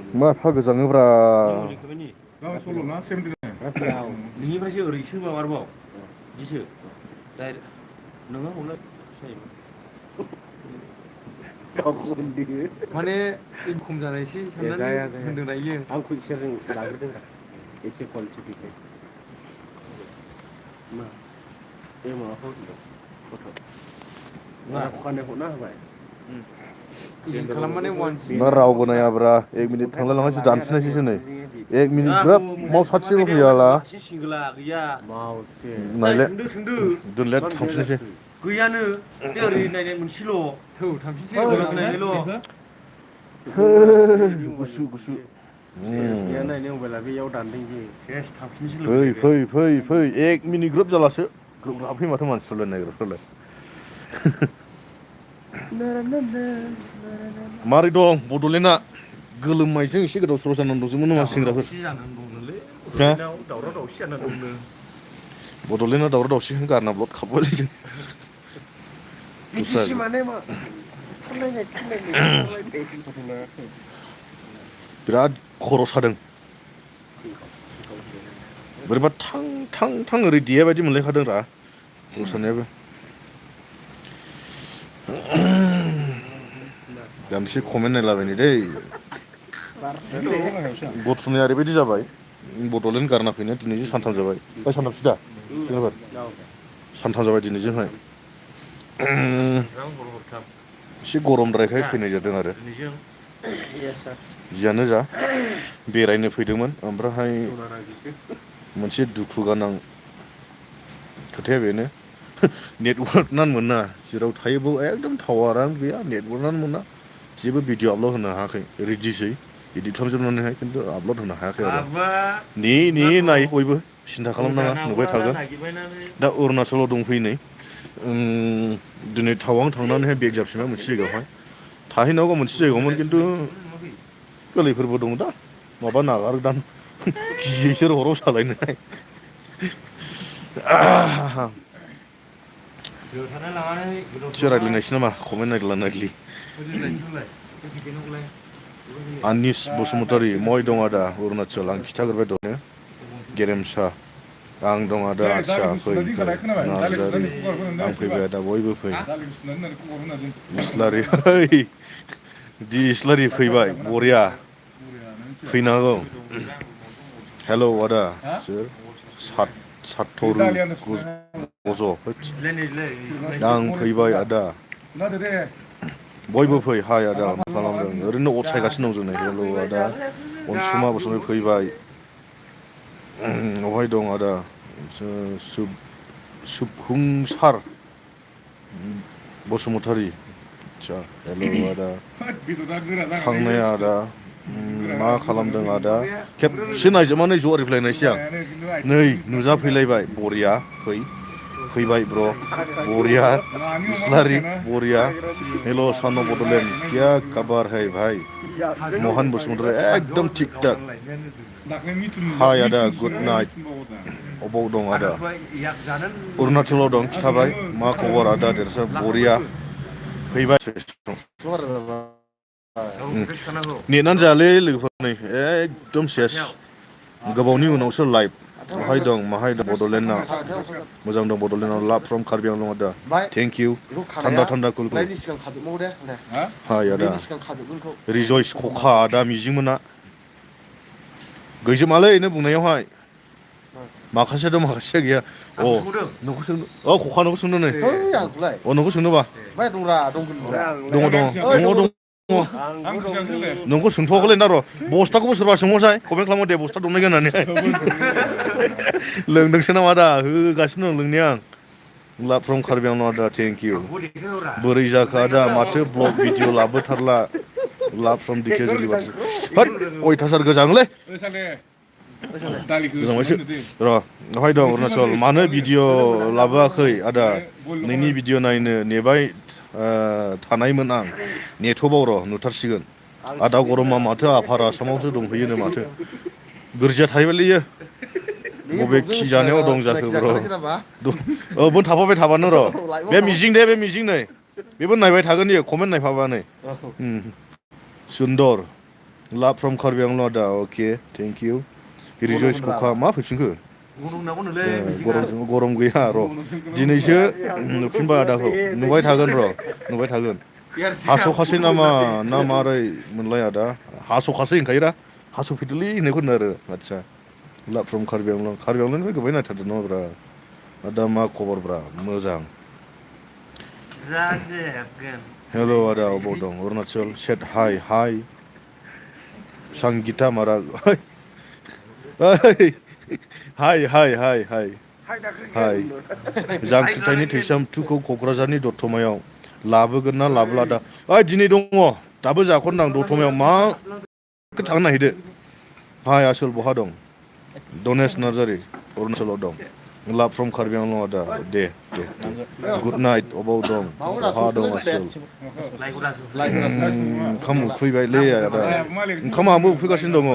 मा एफा गोजाङोब्रा सल'ना सेमदों नोंनिफ्रायसो ओरैसो माबारबाव बिदिसो डाइरेक्ट नोङो हरलाय माने खम जानायसै साननानै होनदों ना इयो आं सेरजों लाग्रोदों एखे क्वालिटि फैखायो मा बे माबाखौ गथ' अखानाय हरना होबाय खालामबानो मा रावबो नायाब्रा 1 मिनिट थांलायलाङासो दानफिननायसैसो नै 1 मिनिट ग्रोब मावसासेबो फैयाला सिंगोला गैया नायले सोंदो दोनले थांफिननोसै गैयानो बे ओरै नायनाय मोनसेल' थौ थांफिनसै नायनायल' गुसु गुसु गैया नायनो मबाइला बेयाव दानदों बे सेस थांफिननोसै फै 1 मिनिट ग्रोब जालासो ग्रोब हाबफै माथो मानसिफ्रालाय नायग्राफ्रालाय मारै दं बड'लेण्डआ गोलोमनायजों एसे गोदाव सोराव जानानै दंजोबोमोन नामा सेंग्राफोर दावराव दावसि जाना दंनो बड'लेण्डआ दावराव दावसि गारना ब्लद खाबबायलै जों बिदिसि माने मा बुथारलायनाय बिराद खर' सादों बोरैबा थां थां थां ओरै देया बायदि मोनलायखादों रा खर' सानायाबो दानसे कमेन्ट नायलाबायनि दै गथुनाया ओरैबायदि जाबाय बड'लेण्ड गारना फैनाया दिनैजों सानथाम जाबाय सानथामसो दा सानथाम जाबाय दिनैजोंहाय एसे गरमद्रायखाय फैनाय जादों आरो जियानो जा बेरायनो फैदोंमोन ओमफ्रायहाय मोनसे दुखु गोनां खोथाया बेनो नेटवार्कआनो मोना जेराव थायो बेयाव एकदम टावारानो गैया नेटवार्कआनो मोना जेबो भिडिअ आपल'ड होनो हायाखै रेडिसै इदिट खालामजोबनानैहाय खिन्थु आपल'ड होनो हायाखै आरो नेयै नायै बयबो सिन्था खालामनाङा नुबाय थागोन दा अरुणाचलाव दंफैयो नै दिनै टावां थांनानैहाय बेक जाफिनबाय मोनसे जायगायावहाय थाहैनांगौ मोनसे जायगायावमोन खिन्थु गोरलैफोरबो दं दा माबा नागारदां गियोसो हराव सालायनोहाय एसे रायज्लायनायसै नामा कमेन्ट नायदोला नायदलि आनिस बसुमतारी मय दं आदा अरुणाचल आं खिथाग्रोबाय दहायनो गेरेमसा आं दं आदा आदसा फै नार्जारि आं फैबाय आदा बयबो फै इस्लारि दि इस्लारि फैबाय बरिया फैनांगौ हेलौ आदा सोर सातथरु गज' आं फैबाय आदा बयबो फै हाय आदा मा खालामदों ओरैनो अदसायगासिनो दं जोंनो हेलौ आदा अनसुमा बसुमतारी फैबाय अहाय दं आदा सुबहुंसार बसुमतारी आदसा हेलौ आदा थांनाया आदा मा खालामदों आदा खेबसे नायजोबनानै ज' रिप्लाय होनायसै आं नै नुजाफैलायबाय बरिया फैबाय ब्र' बरिया इस्लारि बरिया हेल' सान बड'लेण्ड क्या खबर है भाई महन बसुमतारी एकदम थिक थाक हाय आदा गुड नाइट अबाव दं आदा अरुणाचलाव दं खिथाबाय मा खबर आदा देरसा बरिया फैबाय नेटआनो जायालै लोगोफोर नै एकदम सेस गोबावनि उनावसो लाइभ माहाय दं बड'लेण्डआव मोजां दं बड'लेण्डआव लाभ फ्रम कार्बि आंलं आदा थेंक इउ थान्दा थान्दा कुल हाय आदा रिजयस खखा आदा मिजिं मोना गैजोमालै नों बुंनायावहाय माखासे दं माखासेया गैया नोंखौ सोंनो खखा नोंखौ सोंनो नै नोंखौ सोंनोबा दङ नोंखौ सोंथ'वाखैलै ना र' बस्थाखौबो सोरबा सोंहरसाय कमेन्ट खालामो दे बस्था दंना गैया होननानै लोंदोंसो नामा आदा होगासिनो दं लोंनाया आं लाभ फ्रम कार्बि आंलं आदा थेंक इउ बोरै जाखो आदा माथो ब्लग भिडिअ लाबोथारला लाभ फ्रम दिकेजुलि बाथ्रा होद अयथासार गोजांलै गोजांबायसो र' बहाय दं अरुणाचल मानो भिडिअ लाबोआखै आदा नोंनि भिडिअ नायनो नेबाय थानायमोन आं नेथ'बाव र' नुथारसिगोन आदा गरमा माथो आफार आसामावसो दंफैयोनो माथो गोरजिया थायोबालै इयो बबे खि जानायाव दं जाखो र' बे थाफाबाय थाबानो र' बे मिजिं दे बे मिजिं नै बेबो नायबाय थागोन इयो कमेन्ट नायफाबानो सुन्दर Love from Karbi Anglong ada. Okay, thank you. Rejoice Koka मा फैफिनखो? गरम नांगौनोलै गरम गैया र' दिनैसो नुफिनबाय आदाखौ नुबाय थागोन र' नुबाय थागोन हास'खासै नामा ना मारै मोनलाय आदा हास'खासै होनखायोरा हास'फैदोलै होननायखौ होनो आरो आदसा लाभ फ्रम कार्बि आंलंनिफ्राय गोबाय नायथारदों नामाब्रा आदा मा खबरब्रा मोजां जागोन हेल' आदा अबाव दं अरुणाचल सेट हाय संगीता मारा हाय जांख्रिथायनि थैसाम 2खौ क'क्राझारनि दतमायाव लाबोगोन ना लाबोला दा ओइ दिनै दङ दाबो जाख'नदां दतमायाव मा थांनो नागिरदो हाय आसोल बहा दं दनेश नार्जारि अरुणाचलाव दं लाभ फ्रम कार्बि आंलं आदा दे गुड नाइट अबाव दं बहा दं आसोल ओंखाम उखैबायलै आदा ओंखामा आंबो उखैगासिनो दङ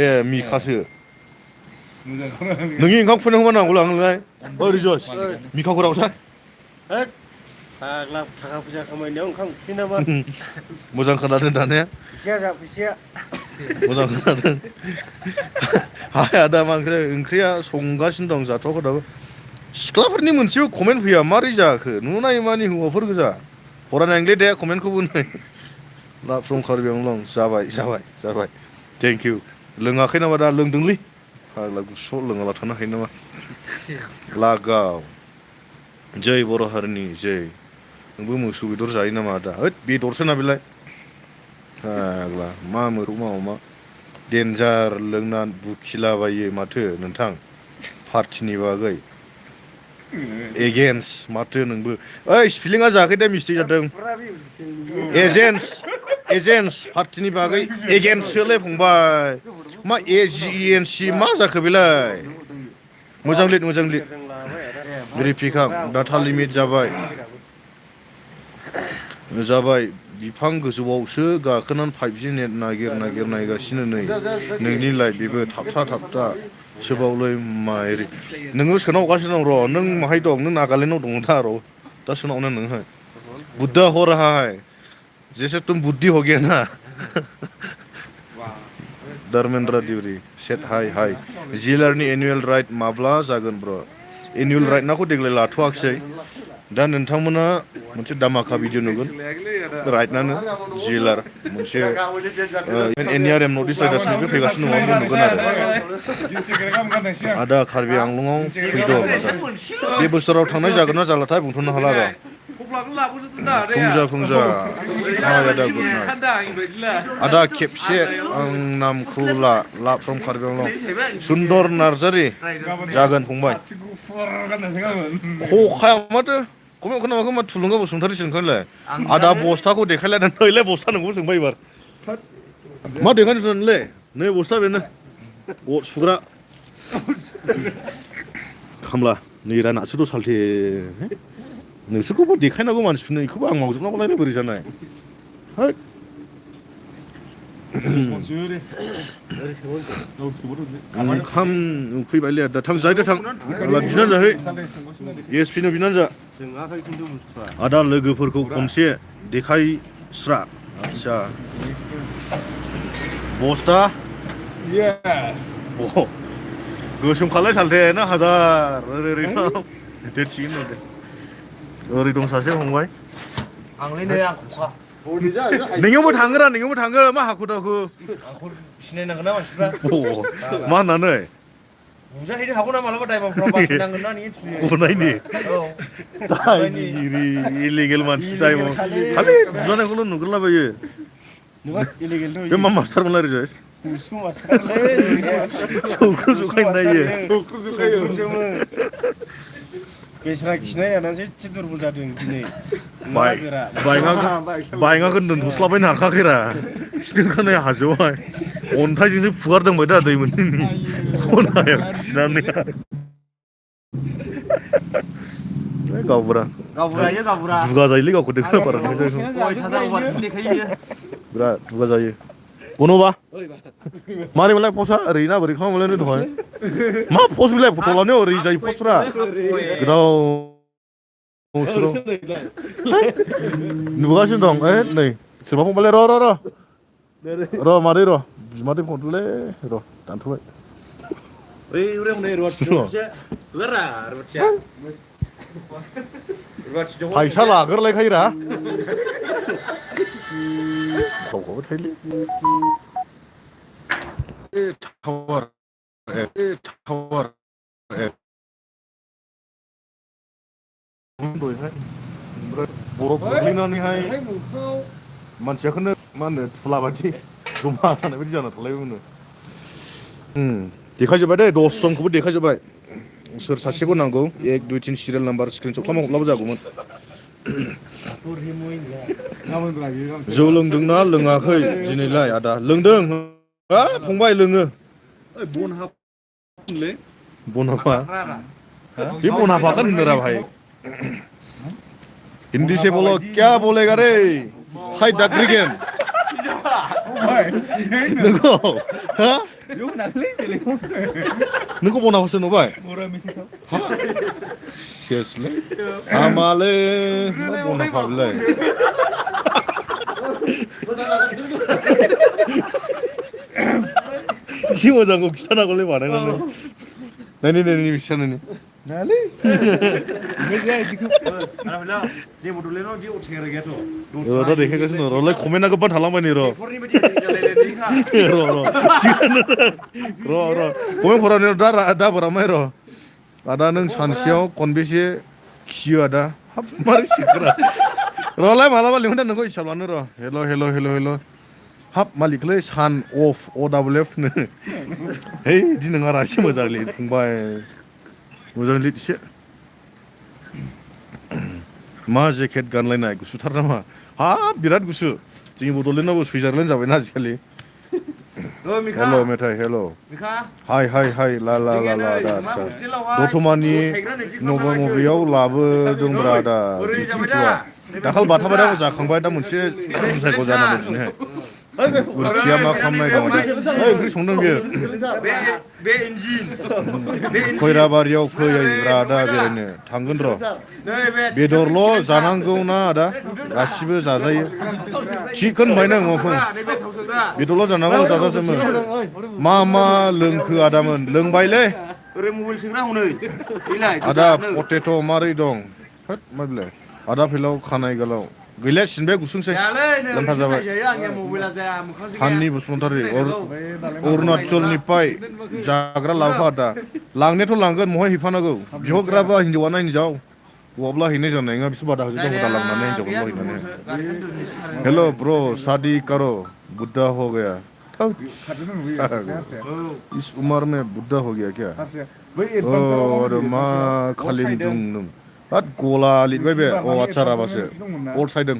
ए मिखासो नोंनि ओंखाम खुरनायखौ मा नांगौ लांनोलाय ओइ रिजस मिखाखौ रावसा फाग्ला थाखा फैसा खामायनायाव ओंखाम उखै नामा मोजां खोनादों दानिया फैसाया मोजां खोनादों हाय आदा मा ओंख्रिया संगासिनो दं जाथ'वाखै दाबो सिख्लाफोरनि मोनसेबो कमेन्ट फैया मारै जाखो नुनाय मानि हौवाफोर गोजा फरायनायलै दे कमेन्टखौबो नै लाभ फ्रम कार्बि आंलं जाबाय थेंक इउ लोङाखै नामा दा लोंदोंलै फाग्ला गुसु लोङाला थानो हायो नामा लागाव जै बर' हारिनि जै नोंबो मोसौ बेदर जायो नामा आदा होद बेदरसो ना बेलाय फाग्ला मा मोसौ मा अमा देन्जार लोंना बुखिलाबायो माथो नोंथां पार्टिनि बागै एगेन्स्ट माथो नोंबो ओइ स्पेलिंआ जायाखै दे मिस्टेक जादों एजेन्स पार्टिनि बागै एगेन्स्टसोलै फंबाय मा AGENC मा जाखो बेलाय मोजां लिर भेरिफिखां डाटा लिमिट जाबाय बिफां गोजौआवसो गाखोनानै 5G नेट नागिरगासिनो नै नोंनि लाइफ बेबो थाबथा सोबावलै माइरि नोङो सोनावगासिनो दं र' नों माहाय दं नों नागालेण्डआव दङ दा र' दा सोनावनो नोंहाय बुद्धा हो रहा है जैसे तुम बुद्धि हो गया ना धर्मेंद्र दिउरि सेट हाय जिलारनि एनुवेल राइड माब्ला जागोन ब्र एनुवेल राइड नाखौ देग्लाय लाथ'वाखिसै दा नोंथांमोना मोनसे दामाखा भिडिअ नुगोन राइडनानो जिलार मोनसे NRM नर्थ इस्ट राइडार्सनिबो फैगासिनो दङ नुगोन आरो आदा कार्बि आंलंआव फैदों बे बोसोराव थांनाय जागोन ना जालाथाय बुंथ'नो हाला आरो फुंजा हाय आदा गुड नाइट आदा खेबसे आं नामखौ ला फ्रम कार्बि आंलं सुन्दर नार्जारि जागोन फंबाय खखाया माथो कमेन्ट खोनामाखै मा थुलुंगा बसुमतारि सोंखांलाय आदा बस्थाखौ देखायलायनानै नैलाय बस्था नोंखौ सोंबाय एबार मा देखायनो सोंलै नै बस्था बेनो अर सुग्रा खामला नै रानासोथ' सालथे नोंसोरखौबो देखायनांगौ मानसिफोरनो बेखौबो आं मावजोबनांगौलाय बोरै जानाय होद ओंखाम उखैबायलै आदा थां जाहैदो थां बिनानै जाहै ESPनो बिनानै जा आदा लोगोफोरखौ खनसे देखायस्रा आदसा बस्था गोसोमखालाय सालथे ना हाजार ओरै थिगैनो दं ओरै दं सासे फंबाय आंलाय नै आं खखा नोंयावबो थाङो मा हाखु दाखु आंखौ सिनायनांगोन ना मानसिफ्रा मा होननानै बुजाहैनो हागौ ना मालाबा दाइमाफ्राव बासिनांगोन ना नोंनि थुयो गनायनि इलिगेल मानसि टाइमाव खालि बुजानायखौल' नुगोनलाबायो बे मा मास्टारमोनलाय ओरैजाय सौख्रु जुखायनो नायो बेसरा खिनाय जानानैसो एसे दुरबल जादों दिनै बायङाखौ दोनथ'स्लाबायनो हाखाखैरा खिनो खानाय हाजोआवहाय अन्थाइजोंसो फुगारदोंबाय दा दै मोनैनि खनायाव खिनानै गावबुरा दुगा जायोलै गावखौ देखा बारा बिराद दुगा जायो बन'बा मारै मोनलाय पस्टआ ओरै ना बोरै खालामोनलाय दहाय मा पस्ट बिलाय फट' लानायाव ओरै जायो पस्टफ्रा गोदाव नुगासिनो दं नै सोरबा फंबायलाय र' र' मादै र' बिमादै फनदोलै र' दानथ'बाय ओइ उरे रुवाथि होरा रुवाथिया रुवाथि दङ फैसा लाग्रोलायखायोरा गावगाबा थायोलै टावार टावार दहायहाय ओमफ्राय बरफ गोग्लैनानैहाय मानसियाखौनो मा होनो थुला बादि जमा जानाय बायदि जाना थालायबायमोन देखायजोब्बाय दे 10 जनखौबो देखायजोब्बाय सोर सासेखौ नांगौ 1 2 3 सिरियाल नाम्बार स्क्रिनशट खालामना हरब्लाबो जागौमोन जौ लोंदोंना लोङाखै दिनैलाय आदा लोंदों हा फंबाय लोङो बन हाफलै बन हाफा ये बन हाफा kan होनोरा भाई हिंदी से बोलो क्या बोलेगा रे हाय दागरिगेन नोंगौ हा नोंखौ बन हाफासो नुबाय seriously हामालै मा बन हाफा बेलाय एसे मोजांखौ खिथानांगौलै बानायनानै नायनि बिसिनानै नायालै जेबो दलेनाव जे अथेर गैयाथ' र' देखायगासिनो र'लाय कमेन्टआ गोबां थालांबाय नै र' बेफोरनि बायदि जालायलायनायखा र' कमेन्ट फरायनायाव दा बोरामाय र' आदा नों सानसेयाव खनबेसे खियो आदा हाब मारै सिखोरा र'लाय मालाबा लिंहरदो नोंखौ हिसाब लानो र' हेल' हाब मालिकलै सान अफ अ नो है बिदि नङा रा एसे मोजां लिर फंबाय मोजां लिर एसे मा जेकेट गानलायनाय गुसुथार नामा हाब बिराद गुसु जोंनि बड'लेण्डआवबो सुइजारलेण्ड जाबायना आजिखालि हेल' मेथाइ हेल' हाय ला दा आदसा दतमानि नबेयाव लाबोदोंब्रा दा जिटिउआ दाखाल बाथाबारियाव जाखांबाय दा मोनसे जायगायाव जानांगौ दिनैहाय उर्थिया मा खालामनाय दं ओंख्रि संदों बियो बे इन्जिन खयराबारियाव फैब्रा आदा बेरायनो थांगोन र' बेदरल' जानांगौ ना आदा गासिबो जाजायो थिगखौनो होनबाय नों माफुं बेदरल' जानांगौ जाजाजोबो मा लोंखो आदामोन लोंबायलै ओरै मबाइल सोग्रा हनै आदा पटेट' मारै दं होद मा बिलाय आदा फैलाव खानाय गोलाव गैला सिनबाय गुसुंसै लोमथा जाबाय हाननि बसुमतारी अरुणाचलनिफ्राय जाग्रा लाबोफा आदा लांनायाथ' लांगोन महाय हैफानांगौ बिहरग्राबा हिनजावाना हिनजाव हौवाब्ला हैनाय जानाय नङा बिसोर बादा होजोबदों हदा लांनानै हिनजावखौल' हैनानै हेल' ब्र' शादी करो बुड्ढा हो गया इस उम्र में बुड्ढा हो गया क्या अरे मा खालिमदों नों हाद गला लिरबाय बे आदसा राबासो अर सायदों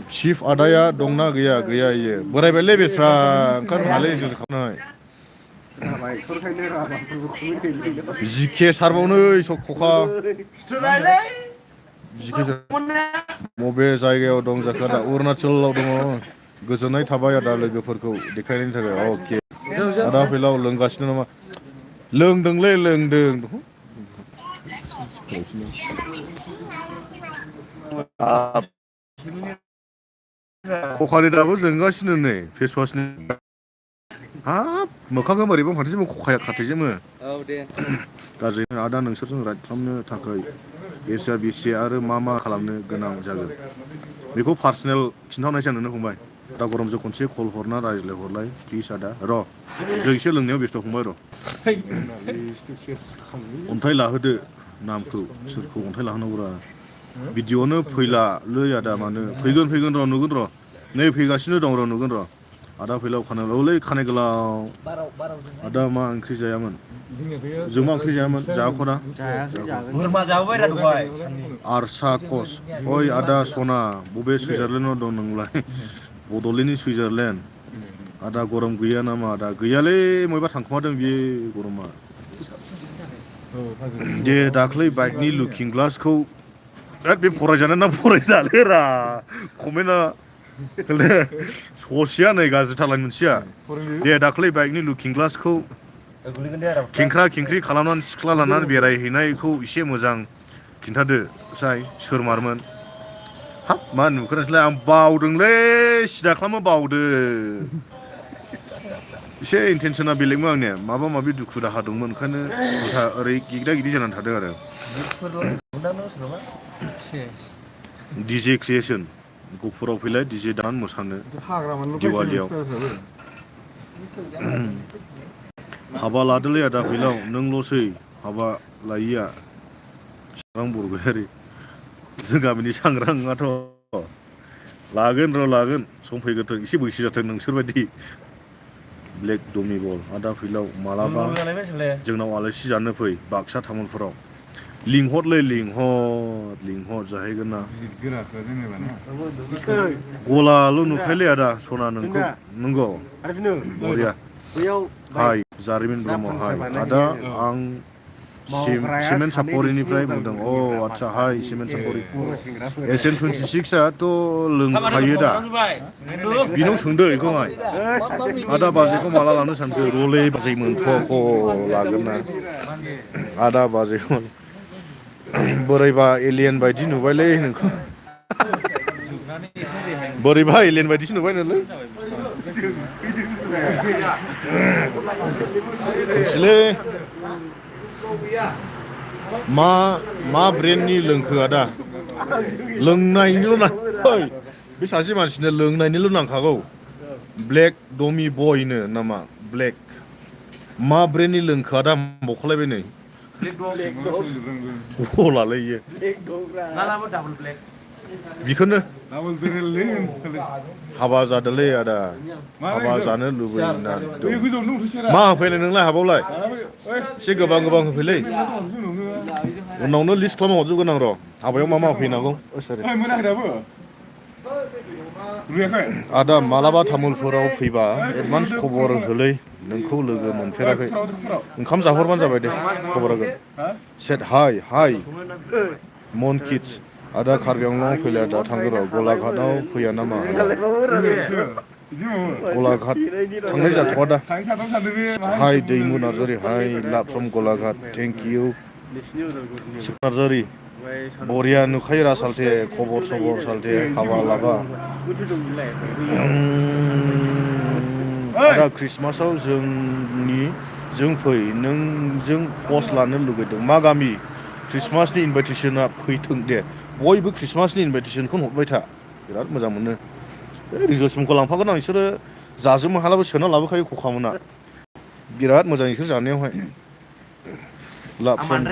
चिफ आदाया दंना गैया इयो बोरायबायलै बेस्रा ओंखारनो हालै जों खालामनाय जिके सारबावनो खखा जिके बबे जायगायाव दं जाखो दा अरुणाचलाव दङ गोजोननाय थाबाय आदा लोगोफोरखौ देखायनायनि थाखाय अके आदा फैलाव लोंगासिनो नामा लोंदोंलै लोंदों खखानि दाबो जोंगासिनो नै फेसवासनि हाब मोखांखौ बोरैबा फानोसै खखाया खाथेजोबो गाज्रि आदा नोंसोरजों राइड खालामनो थाखाय एसिया बिसि आरो मा खालामनो गोनां जागोन बेखौ पार्सनेल खिन्थानायसै आं नोंनो फंबाय दा गरमजों खनसे कल हरना रायज्लायहरलाय प्लिज आदा र' जों एसे लोंनायाव बेस्थ' फंबाय र' अन्थाइ लाहोदो नामखौ सोरखौ अन्थाइ लाहोनांगौरा भिडिअ'आवनो फैलालै आदा मानो फैगोन र' नुगोन र' नै फैगासिनो दं र' नुगोन र' आदा फैलाव खानाय गोलाव आदा मा ओंख्रि जायामोन जों मा ओंख्रि जायामोन जायाख'ना बोरमा जाबोबाय रा दहाय आरसा कस ओइ आदा सना बबे सुइजारलेण्डआव दं नोंलाय बड'लेण्डनि सुइजारलेण्ड आदा गरम गैया नामा आदा गैयालै बबेबा थांखुमादों बे गरमा दे दाख्लै बाइकनि लुकिं ग्लासखौ बे फरायजानो ना फरायजाले रा कमेन्टआ ससेया नै गाज्रिथारलाय मोनसेया दे दाख्लै बाइकनि लुकिं ग्लासखौ खेंख्रा खेंख्रि खालामनानै सिख्ला लानानै बेरायहैनायखौ एसे मोजां खिन्थादो जाय सोर मारमोन हाब मा नुखोनासैलाय आं बावदोंलै सिदा खालामनो बावदों एसे इन्टेनसना बेलेगमोन आंनिया माबा माबि दुखु दाहा दंमोन ओंखायनो उल्था ओरै गिगदा गिगदि जानानै थादों आरो डिजे क्रिएसन गफुराव फैलाय डिजे दान मोसानो दिवालियाव हाबा लादोलै आदा फैलाव नोंल'सै हाबा लायिया सांग्रां बरगयारि जों गामिनि सांग्राङाथ' लागोन र' लागोन सम फैगोन एसे बैसो जाथों नोंसोरबायदि ब्लेक डमि बल आदा फैलाव मालाबा जोंनाव आलासि जानो फै बाक्सा तामुलपुराव लिंहरलै लिंहर जाहैगोन ना गलाल' नुखायोलै आदा सना नोंखौ नंगौ बरिया हाय जारिमिन ब्रह्म हाय आदा आं सिमेन्ट सापरिनिफ्राय बुंदों अ आदसा हाय सिमेन्ट सापरि SN26थ' लोंखायो दा बिनाव सोंदो बेखौहाय आदा बाजैखौ माला लानो सानखो रलै बाजै मोनथ'ख' लागोन ना आदा बाजैखौ बोरैबा एलियन बायदि नुबायलै नोंखौ बोरैबा एलियन बायदिसो नुबाय नोंलै खोमसिलै मा ब्रेन्डनि लोंखो आदा लोंनायनिल' ना बे सासे मानसिनो लोंनायनिल' नांखागौ ब्लेक डमि बयनो नामा ब्लेक मा ब्रेन्डनि लोंखो आदा बख'लायबाय नै गलालै इयो बिखौनो हाबा जादोलै आदा हाबा जानो लुबैना मा होफैनाय नोंलाय हाबावलाय एसे गोबां होफैलै उनावनो लिस्ट खालामना हरजोबगोन आं र' हाबायाव मा होफैनांगौ आदा मालाबा तामुलपुराव फैबा एडभान्स खबर होलै नोंखौ लोगो मोनफेराखै ओंखाम जाहरबानो जाबाय दे खबर होगोन सेट हाय मन किड्स आदा कार्बि आंलं फैलाय आदा थांगोन र' गलाघाटआव फैया नामा गलाघाट थांनाय जाथ'आ दा हाय दैमु नार्जारि हाय लाभ from Golaghat thank you Narzary बरिया नुखायो रा सालथे खबर सालथे हाबा लाबा आदा ख्रिस्टमासआव जों फै नोंजों पस्ट लानो लुगैदों मा गामि ख्रिस्टमासनि इनभाइटेसना फैथों दे बयबो ख्रिस्टमासनि इनभाइटेसनखौ हरबाय था बिराद मोजां मोनो रिजर्समखौ लांफागोन आं बिसोरो जाजोबनो हालाबो सोना लाबोखायो खखामोना बिराद मोजां बिसोर जानायावहाय लाभ from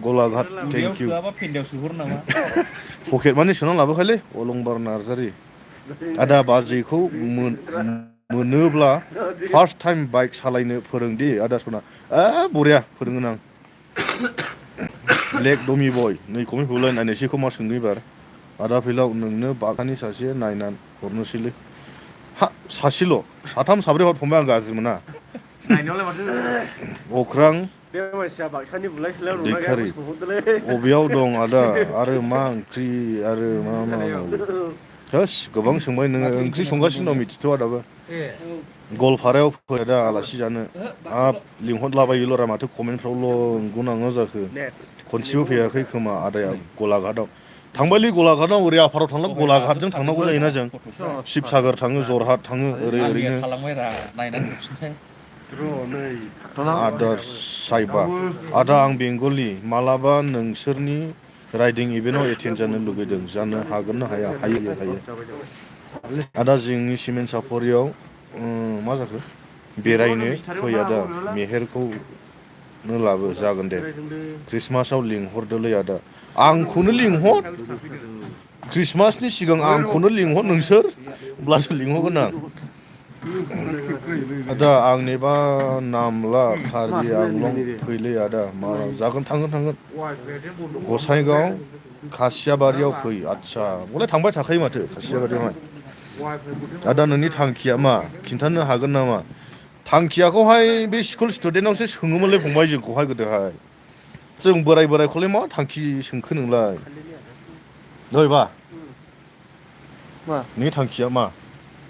Golaghat thank you packet मानि सोना लाबोखायलै अलंबार नार्जारि आदा बाजैखौ मोनोब्ला फार्स्ट टाइम बाइक सालायनो फोरोंदि आदा सना बरिया फोरोंगोन आं ब्लेक डमि बय नै कमेन्ट होलाय नायनोसैखौ मा सोंनो एबार आदा फैलाव नोंनो बाक्सानि सासे नायनानै हरनोसैलै हा सासेल' साथाम साब्रै हरफंबाय आं गाज्रि मोना अख्रां दैखारि बबेयाव दं आदा आरो मा ओंख्रि आरो मा होस गोबां सोंबाय नोङो ओंख्रि संगासिनो दं मिथिथ'आ दाबो गवालपारायाव फै आदा आलासि जानो हाब लिंहरलाबायोल' रा माथो कमेन्टफ्रावल' नंगौ जाखो खनसेबो फैयाखै खोमा आदाया गलाघाटआव थांबायलै गलाघाटआव ओरै आफाराव थांला गलाघाटजों थांनांगौ जायोना जों शिबसागर थाङो जरहाट थाङो ओरैनो आदार्स साइबा आदा आं बेंगलि मालाबा नोंसोरनि राइडिं इभेन्टआव एटेन्ड जानो लुगैदों जानो हागोन ना हाया हायो आदा जोंनि सिमेन्ट सापरियाव मा जाखो बेरायनो फै आदा मेहेरखौनो लाबो जागोन दे ख्रिस्टमासआव लिंहरदोलै आदा आंखौनो लिंहर ख्रिस्टमासनि सिगां आंखौनो लिंहर नोंसोर अब्लासो लिंहरगोन आं आदा आंनिबा नामला कार्बि आंलं फैलै आदा मा जागोन थांगोन गसाइगाव खासियाबारियाव फै आदसा बले थांबाय थाखायो माथो खासियाबारियावहाय आदा नोंनि थांखिया मा खिन्थानो हागोन नामा थांखियाखौहाय बे स्कुल स्टुडेन्टआवसो सोङोमोनलै फंबाय जोंखौहाय गोदोहाय जों बोरायखौलाय मा थांखि सोंखो नोंलाय नै बा नोंनि थांखिया मा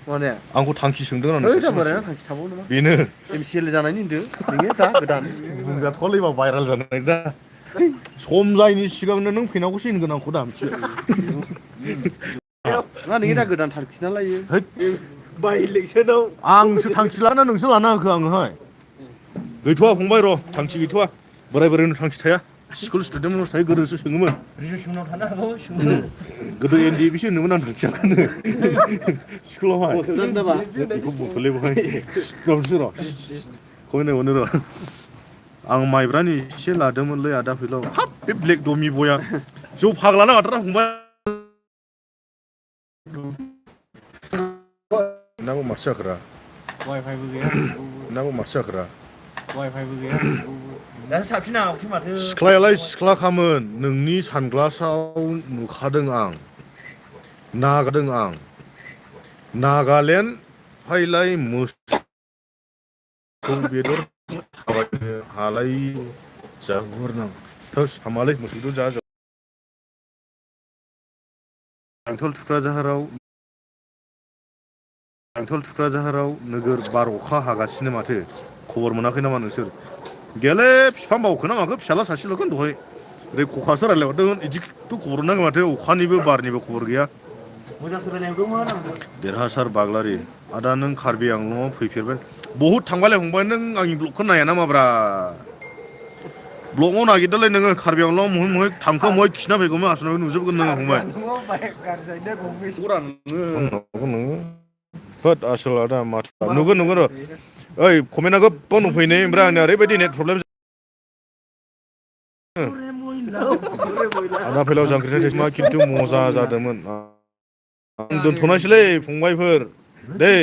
आंखौ थांखि सोंदों बेनो MCL जानायनि होनदों नोङो दा गोदान बुंजाथ'वालै मा भाइरेल जानाय दा सम जायैनि सिगांनो नों फैनांगौसो होनगोन आंखौ दा मा नोंनि दा गोदान थांखिना लायो बाय इलेक्सनाव आंसो थांखि लाना नोंसो लाना होखो आङोहाय गैथ'वा फंबाय र' थांखि गैथ'वा बोराय बोरायनो थांखि थाया स्कुल स्टुडेन्टफोरनाव थायो गोदोसो सोङोमोन रिजुसनाव थानो हागौ सोंनो गोदो NDABसो होनोमोन आं थांखियाखौनो स्कुलावहाय बेखौ बथ'लै बहाय र'सो र' खमायनाय मोनो र' आं माइब्रानि एसे लादोंमोनलै आदा फैलाव हाब बे ब्लेक दमि बया जौ फाग्ला नाङाथार फंबाय नांगौ माथो जाखोरा वाइफाइबो गैया नांगौ माथो जाखोरा वाइफाइबो गैया दासो साबसिन आंखौसो माथो सिख्लायालाय सिख्लाखामोन नोंनि सानग्लासाव नुखादों आं नागादों आं नागालेण्ड फायलाय मोसौ बेदर थाबायनो हालाय जागुरनां थोस हामालै मोसौथ' जा बेंथल थुक्राझाराव नोगोर बार अखा हागासिनो माथो खबर मोनाखै नामा नोंसोर गैयालै बिफां बावखो ना माखो फिसाला सासेल'खौ दहाय ओरै खखासो रायलायहरदोंमोन बिदिथ' खबर नांगौ माथो अखानिबो बारनिबो खबर गैया मोजांसो रायलायहरदोंमोन आंबो देरहासार बाग्लारि आदा नों कार्बि आंलंआव फैफेरबाय बहुद थांबायलाय फंबाय नों आंनि ब्लगखौ नाया नामाब्रा ब्लगाव नागिरदोंलै नोङो कार्बि आंलंआव महै महै थांखो महै खिना फैगौमोन आसनाव नुजोबगोन नोङो फंबाय नोङो होद आसोल आदा माथो नुगोन र' ओइ कमेन्टआ गोबां नुफैनाय ओमफ्राय आंनिया ओरैबायदि नेट प्रब्लेम आदा फैलाव जांख्रिथाय टेक्समा खिन्थु मजा जादोंमोन आं दोनथ'नायसैलै फंबायफोर दै